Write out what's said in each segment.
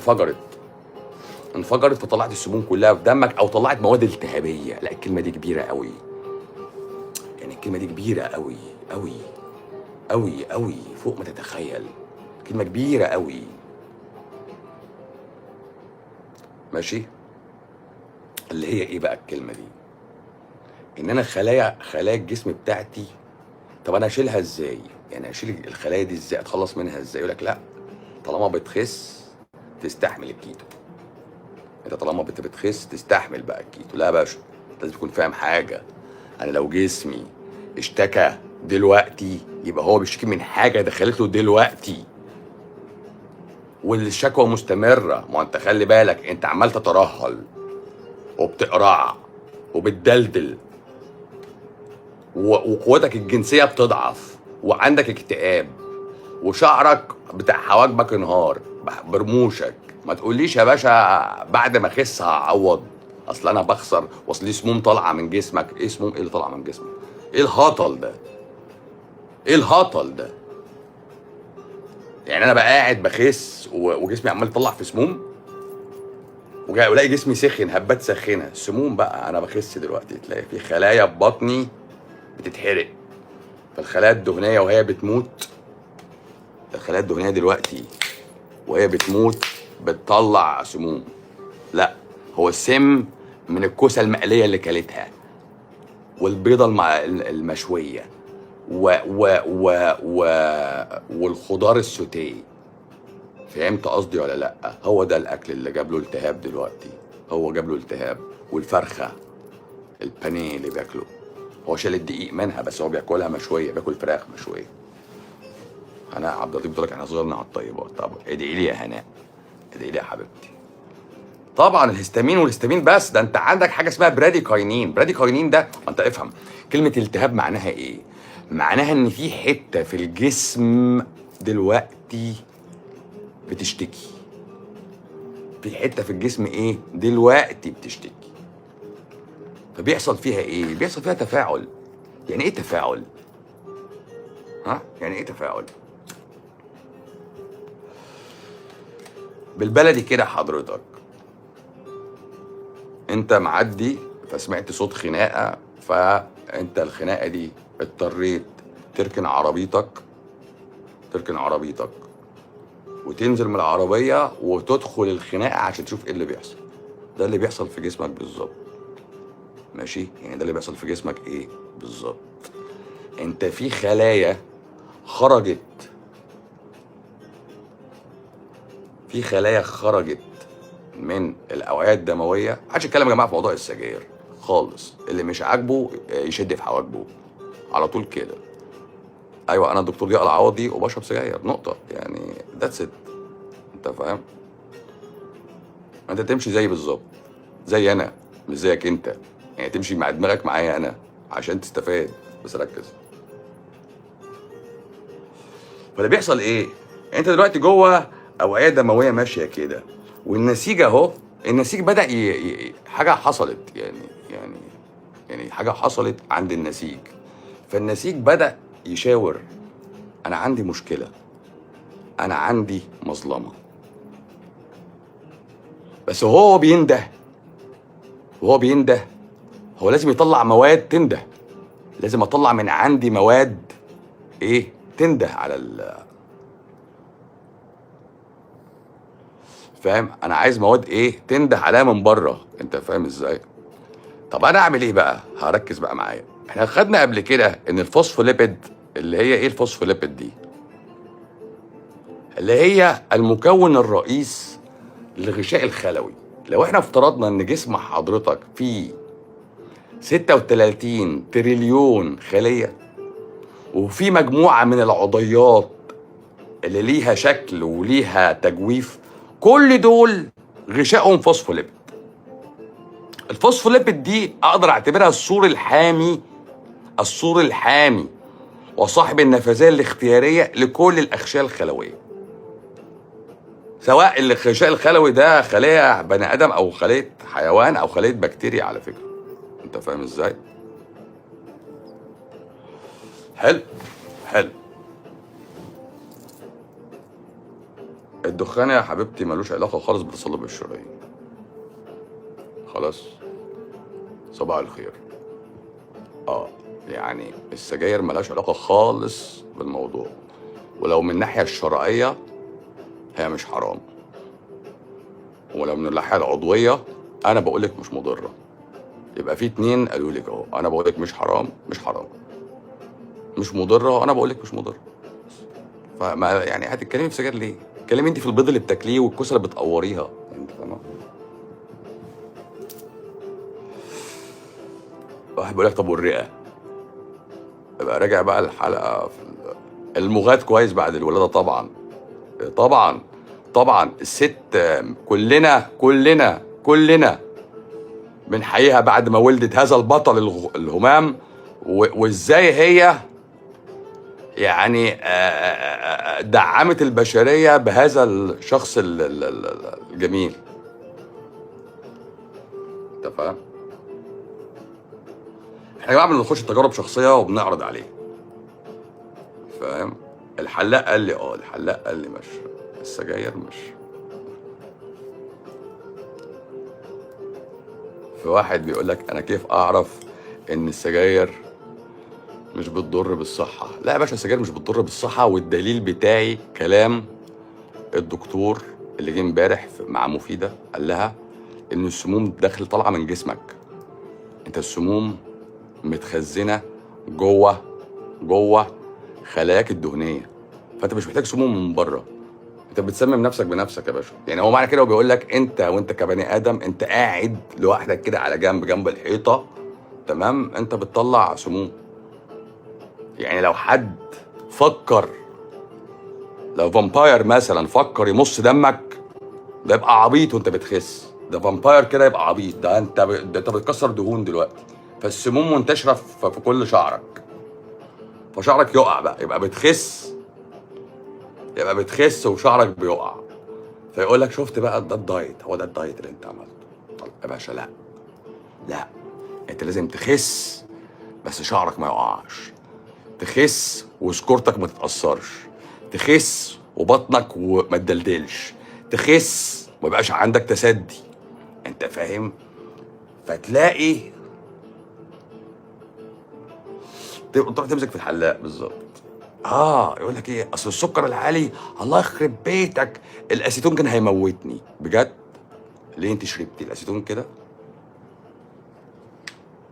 انفجرت، انفجرت فطلعت السموم كلها في دمك، او طلعت مواد التهابيه. لا الكلمة دي كبيرة قوي، يعني الكلمة دي كبيرة قوي قوي قوي قوي فوق ما تتخيل، كلمة كبيرة قوي. ماشي، اللي هي ايه بقى الكلمة دي؟ ان انا خلايا الجسم بتاعتي، طب انا اشيلها ازاي؟ يعني اشيل الخلايا دي ازاي؟ اتخلص منها ازاي؟ يقول لك لا، طالما بتخس تستحمل الكيتو. انت طالما بتخس تستحمل بقى الكيتو. لا يا باشا، لازم تكون فاهم حاجة. انا لو جسمي اشتكى دلوقتي يبقى هو بيشتكي من حاجة دخلت له دلوقتي، والشكوى مستمرة. ما انت خلي بالك، انت عمال تترهل وبتقرع وبتدلدل وقوتك الجنسية بتضعف، وعندك اكتئاب، وشعرك بتاع حواجبك انهار برموشك. ما تقوليش يا باشا بعد ما اخس هعوض، اصل انا بخسر، واصل لي سموم طالعه من جسمك. ايه سموم؟ ايه اللي طالعه من جسمك؟ ايه الهطل ده؟ ايه الهطل ده؟ يعني انا بقى قاعد بخس وجسمي عمال يطلع في سموم، ولاقي جسمي سخن، هبات ساخنة، سموم بقى. انا بخس دلوقتي تلاقي في خلايا في بطني بتتحرق، فالخلايا الدهنية وهي بتموت، الخلايا الدهنية دلوقتي وهي بتموت بتطلع سموم. لا، هو السم من الكوسه المقليه اللي كلتها، والبيضة المشويه، و و و و والخضار السوتيه. فهمت قصدي ولا لا؟ هو ده الاكل اللي جاب له التهاب دلوقتي، هو جاب له التهاب. والفرخه البانيه اللي بياكله، هو شال الدقيق منها بس هو بياكلها مشوية، بياكل فراخ مشوية. هناء عبد اللطيف بتقول لك احنا صغرنا على الطيبات. طب ادعي لي يا هناء، ادعي لي يا حبيبتي. طبعا الهستامين والهستامين، بس ده انت عندك حاجة اسمها bradykinin. bradykinin ده انت افهم كلمة التهاب معناها ايه؟ معناها ان في حتة في الجسم دلوقتي بتشتكي، في حتة في الجسم ايه دلوقتي بتشتكي، فبيحصل فيها ايه؟ بيحصل فيها تفاعل. يعني ايه تفاعل؟ ها؟ يعني ايه تفاعل؟ بالبلدي كده حضرتك، انت معدي فسمعت صوت خناقه، فانت الخناقة دي اضطريت تركن عربيتك، تركن عربيتك وتنزل من العربية وتدخل الخناقة عشان تشوف ايه اللي بيحصل. ده اللي بيحصل في جسمك بالظبط. ماشي؟ يعني ده اللي بيحصل في جسمك ايه بالظبط؟ انت في خلايا خرجت، في خلايا خرجت من الاوعية الدموية. محدش يتكلم يا جماعة في موضوع السجاير خالص، اللي مش عاجبه يشد في حواجبه على طول كده. ايوه انا الدكتور ضياء العوضي وبشرب سجاير، نقطة، يعني that's it. انت فاهم؟ انت تمشي زيي بالظبط، زي انا مش زيك انت، يعني تمشي مع دماغك معايا انا عشان تستفاد، بس ركز. فاللي بيحصل ايه؟ انت دلوقتي جوه اوعيه دموية ماشية كده، والنسيج اهو، النسيج بدا حاجة حصلت، يعني حاجة حصلت عند النسيج، فالنسيج بدا يشاور انا عندي مشكلة، انا عندي مظلمة. بس وهو بينده، وهو بينده هو لازم يطلع مواد تنده، لازم اطلع من عندي مواد ايه تنده على ال، فاهم؟ انا عايز مواد ايه تنده عليها من بره، انت فاهم ازاي؟ طب انا اعمل ايه بقى؟ هركز بقى معايا. احنا خدنا قبل كده ان الفوسفوليبيد اللي هي ايه الفوسفوليبيد دي؟ اللي هي المكون الرئيس للغشاء الخلوي. لو احنا افترضنا ان جسم حضرتك فيه 36 تريليون خلية، وفي مجموعة من العضيات اللي ليها شكل وليها تجويف، كل دول غشائهم فوسفوليبيد. الفوسفوليبيد دي اقدر اعتبرها السور الحامي، السور الحامي وصاحب النفاذية الاختيارية لكل الأغشية الخلوية، سواء الغشاء الخلوي ده خلية بني آدم أو خلية حيوان أو خلية بكتيريا على فكرة. أنت فاهم إزاي؟ حلو حلو. الدخان يا حبيبتي ملوش علاقة خالص بتصلب الشرايين. خلاص، صباح الخير. يعني السجاير ملهاش علاقة خالص بالموضوع، ولو من الناحية الشرعية هي مش حرام، ولو من الناحية العضوية انا بقول لك مش مضرة. يبقى في اتنين قالوا لك اهو، انا بقول لك مش حرام، مش حرام، مش مضرة، انا بقول لك مش مضرة. فما يعني هتتكلمي في سجاير ليه؟ اتكلمي انت في البيض اللي بتاكليه والكوسه اللي بتقوريها، انت فاهمه؟ واحد بيقول لك طب والرئه؟ ابقى راجع بقى الحلقة في المغاد كويس بعد الولادة. طبعا طبعا طبعا، الست كلنا كلنا كلنا بنحييها بعد ما ولدت هذا البطل الهمام، وازاي هي يعني دعمت البشرية بهذا الشخص الجميل. انت فاهم؟ احنا يا جماعة بنخش تجارب شخصية وبنعرض عليه، فاهم؟ الحلاق قال لي الحلاق قال لي مش السجاير مش. في واحد بيقول لك انا كيف اعرف ان السجاير مش بتضر بالصحة؟ لا يا باشا، السجاير مش بتضر بالصحة، والدليل بتاعي كلام الدكتور اللي جه امبارح مع مفيدة، قال لها ان السموم داخل طالعه من جسمك، انت السموم متخزنه جوه خلاياك الدهنية، فانت مش محتاج سموم من بره، انت بتسمم نفسك بنفسك يا باشا. يعني هو معنى كده هو بيقول لك انت وانت كبني ادم انت قاعد لوحدك كده على جنب جنب الحيطة، تمام، انت بتطلع سموم. يعني لو حد فكر، لو vampire مثلا فكر يمص دمك، ده يبقى عبيط وانت بتخس، ده vampire كده يبقى عبيط، ده انت ده انت بتكسر دهون دلوقتي، فالسموم منتشرة في كل شعرك، فشعرك يقع بقى، يبقى بتخس، يبقى بتخس وشعرك بيقع. فيقول لك شفت بقى ده ال diet، هو ده ال diet اللي انت عملته. طب يا باشا لا لا، انت لازم تخس بس شعرك ما يقعش، تخس وسكورتك ما تتأثرش، تخس وبطنك وما تدلدلش، تخس وما يبقاش عندك تسدي، انت فاهم؟ فتلاقي تروح تمسك في الحلاق بالظبط. يقول لك ايه، اصل السكر العالي الله يخرب بيتك، الاسيتون كان هيموتني. بجد؟ ليه انت شربتي الاسيتون كده؟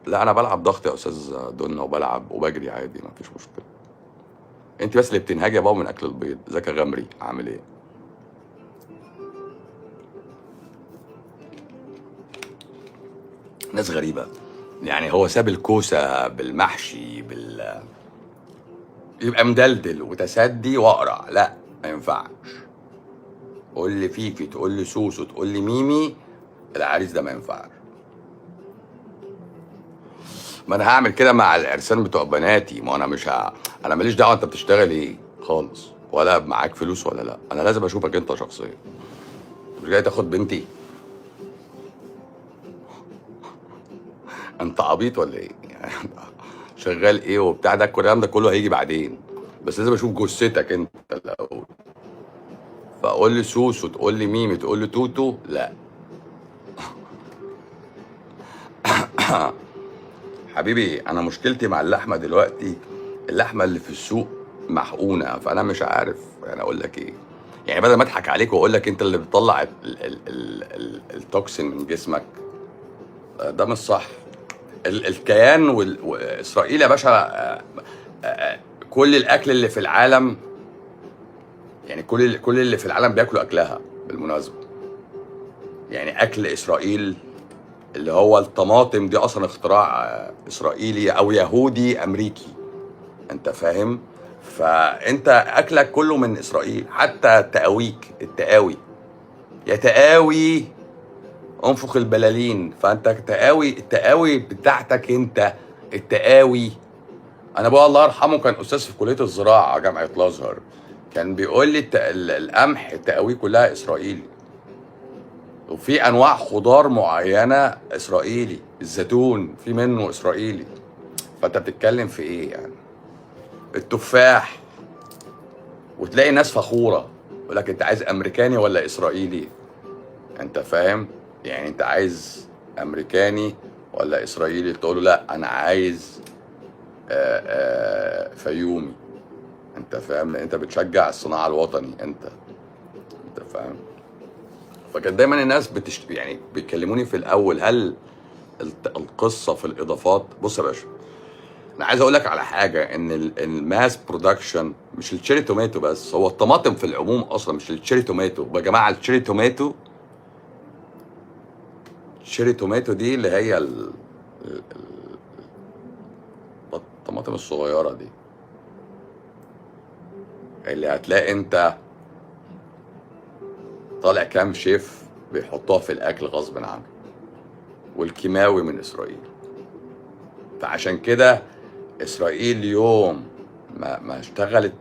لا انا بلعب ضغط يا استاذ دنيا، وبلعب وبجري عادي، ما فيش مشكلة. انت بس اللي بتنهجي يا بابا من اكل البيض. ازيك يا غمري، عامل ايه؟ ناس غريبة يعني، هو ساب الكوسه بالمحشي يبقى مدلدل وتسدي واقرع، لا ما ينفعش. قول لي فيفي، تقول لي سوسو، تقول لي ميمي، العريس ده ما ينفعش. ما انا هعمل كده مع العرسان بتوع بناتي، ما انا مش انا ماليش دعوه انت بتشتغل ايه خالص، ولا معاك فلوس ولا لا، انا لازم اشوفك انت شخصيا. مش جاي تاخد بنتي؟ انت عبيط ولا ايه؟ يعني شغال ايه وبتاع ده، الكلام ده كله هيجي بعدين، بس لازم اشوف جثتك انت الاول. فاقول لي سوسو، تقول لي ميمي، تقول لي توتو، لا حبيبي انا مشكلتي مع اللحمة دلوقتي، اللحمة اللي في السوق محقونه، فانا مش عارف يعني اقول لك ايه. يعني بدل ما اضحك عليك واقول لك انت اللي بتطلع ال toxin من جسمك، ده مش صح. الكيان واسرائيل يا باشا، كل الاكل اللي في العالم، يعني كل اللي في العالم بياكلوا اكلها بالمناسبة. يعني اكل اسرائيل اللي هو الطماطم دي اصلا اختراع اسرائيلي او يهودي امريكي، انت فاهم؟ فانت اكلك كله من اسرائيل، حتى تقاويك، التقاوي يا تقاوي انفخ البلالين، فانت تقاوي، التقاوي بتاعتك انت التقاوي. انا ابويا الله يرحمه كان استاذ في كليه الزراعة جامعه الازهر، كان بيقول لي القمح التقاوي كلها اسرائيلي، وفي انواع خضار معينة اسرائيلي، الزيتون في منه اسرائيلي. فانت بتتكلم في ايه يعني؟ التفاح، وتلاقي ناس فخورة يقول لك انت عايز امريكاني ولا اسرائيلي؟ انت فاهم؟ يعني انت عايز امريكاني ولا اسرائيلي؟ تقول له لا انا عايز فيومي. انت فاهم؟ لان انت بتشجع الصناعة الوطني انت فاهم؟ فكان دايما الناس يعني بيكلموني في الاول، هل القصة في الاضافات؟ بص يا باشا، انا عايز اقول لك على حاجة، ان ال mass production مش ال cherry tomato بس، هو الطماطم في العموم اصلا، مش ال cherry tomato يا جماعة. ال cherry tomato، ال cherry tomato دي اللي هي الطماطم الصغيرة دي اللي هتلاقي انت طالع كام شيف بيحطوها في الاكل غصب عنه، والكيماوي من اسرائيل. فعشان كده اسرائيل يوم ما اشتغلت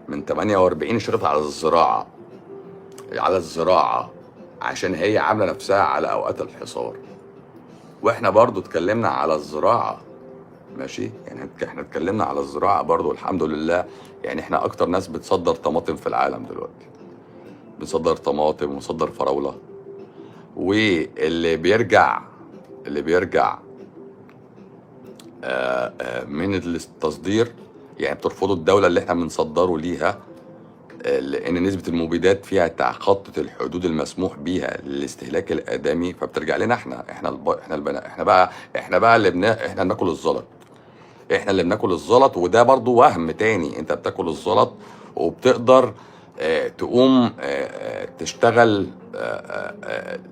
من 48 اشتغلت على الزراعة، على الزراعة، عشان هي عامله نفسها على اوقات الحصار. واحنا برضو اتكلمنا على الزراعة، ماشي؟ يعني احنا اتكلمنا على الزراعة برضو، الحمد لله. يعني احنا اكتر ناس بتصدر طماطم في العالم دلوقتي، بنصدر طماطم ونصدر فراوله. واللي بيرجع، اللي بيرجع من التصدير، يعني بترفضه الدولة اللي احنا بنصدره ليها، لأن نسبة المبيدات فيها تخطت الحدود المسموح بيها للاستهلاك الآدمي، فبترجع لنا احنا. احنا بقى اللي احنا بناكل الزلط، احنا اللي بناكل الزلط. وده برضو وهم تاني، انت بتاكل الزلط وبتقدر تقوم تشتغل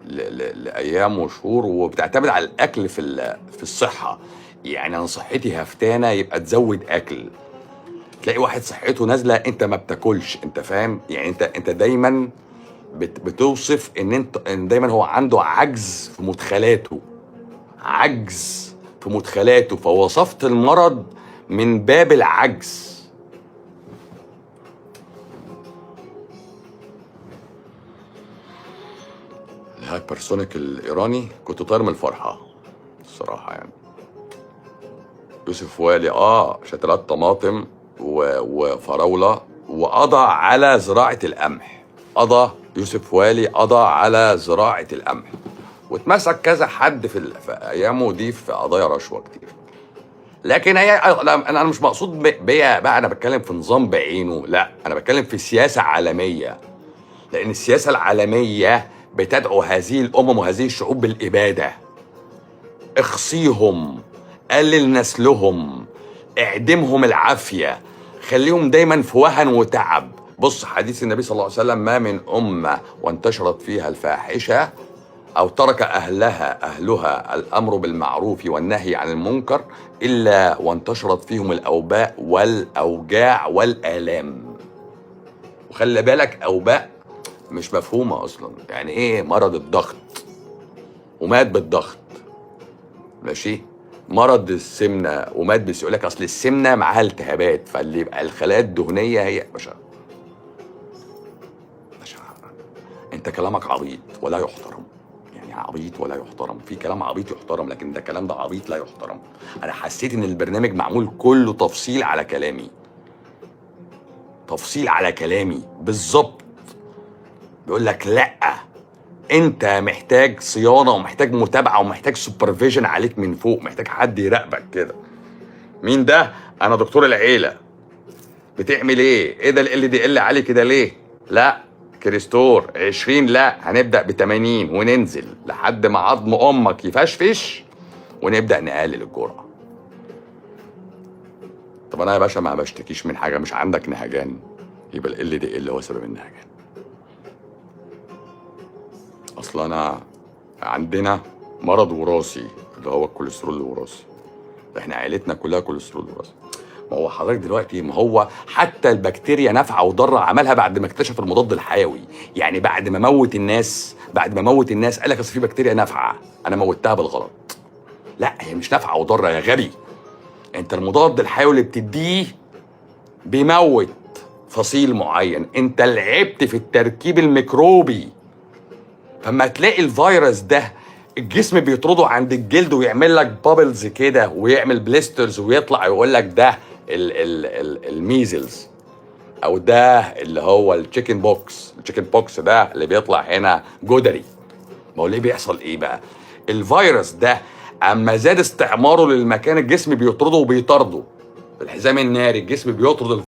لأيام وشهور، وبتعتمد على الأكل في الصحة. يعني أنا صحتي هفتانة يبقى تزود أكل. تلاقي واحد صحته نازلة أنت ما بتاكلش، أنت فاهم؟ يعني أنت دايما بتوصف إن أنت إن دايما هو عنده عجز في مدخلاته، عجز في مدخلاته، فوصفت المرض من باب العجز. ال hypersonic الإيراني كنت طاير من الفرحة الصراحة. يعني يوسف والي شتلات طماطم وفراولة، وقضى على زراعة القمح. قضى يوسف والي قضى على زراعة القمح، واتمسك كذا حد في ايامه دي في قضايا رشوة كتير. لكن هي انا مش مقصود بيا بقى، انا بتكلم في نظام بعينه، لا انا بتكلم في سياسة عالمية، لان السياسة العالمية بتدعو هذه الامم وهذه الشعوب بالابادة. اخصيهم، قلل نسلهم، اعدمهم العافية، خليهم دايما في وهن وتعب. بص حديث النبي صلى الله عليه وسلم، ما من أمة وانتشرت فيها الفاحشة أو ترك أهلها الأمر بالمعروف والنهي عن المنكر إلا وانتشرت فيهم الأوباء والأوجاع والآلام. وخلي بالك أوباء مش مفهومة أصلا، يعني إيه مرض الضغط ومات بالضغط، ماشي؟ مرض السمنة ومات، بس يقول لك اصل السمنة معاها التهابات، فاللي يبقى الخلايا الدهنية هي باشا. باشا انت كلامك عبيط ولا يحترم، يعني عبيط ولا يحترم. في كلام عبيط يحترم، لكن ده كلام ده عبيط لا يحترم. انا حسيت ان البرنامج معمول كله تفصيل على كلامي، تفصيل على كلامي بالظبط. بيقول لك لا انت محتاج صيانة ومحتاج متابعه ومحتاج supervision عليك من فوق، محتاج حد يراقبك كده. مين ده؟ انا دكتور العيلة. بتعمل ايه؟ ايه ده LDL عالي كده ليه؟ لا كريستور 20، لا هنبدا ب 80 وننزل لحد ما عظم امك يفشفش ونبدا نقلل الجرعة. طب انا يا باشا ما بشتكيش من حاجة، مش عندك نهجان؟ يبقى LDL هو سبب النهجان. اصل انا عندنا مرض وراثي اللي هو الكوليسترول الوراثي، احنا عائلتنا كلها كوليسترول وراثي. ما هو حضرتك دلوقتي، ما هو حتى البكتيريا نافعة وضاره عملها بعد ما اكتشف المضاد الحيوي. يعني بعد ما موت الناس، بعد ما موت الناس قال لك اصل في بكتيريا نافعة انا موتها بالغلط. لا هي مش نافعة وضاره يا غبي، انت المضاد الحيوي اللي بتديه بيموت فصيل معين، انت لعبت في التركيب الميكروبي. فما تلاقي الفيروس ده الجسم بيطرده عند الجلد ويعمل لك bubbles كده ويعمل blisters ويطلع يقول لك ده ال measles او ده اللي هو التشيكن بوكس. التشيكن بوكس ده اللي بيطلع هنا جدري. ما هو ليه بيحصل ايه بقى؟ الفيروس ده اما زاد استعماره للمكان الجسم بيطرده وبيطرده بالحزام الناري، الجسم بيطرد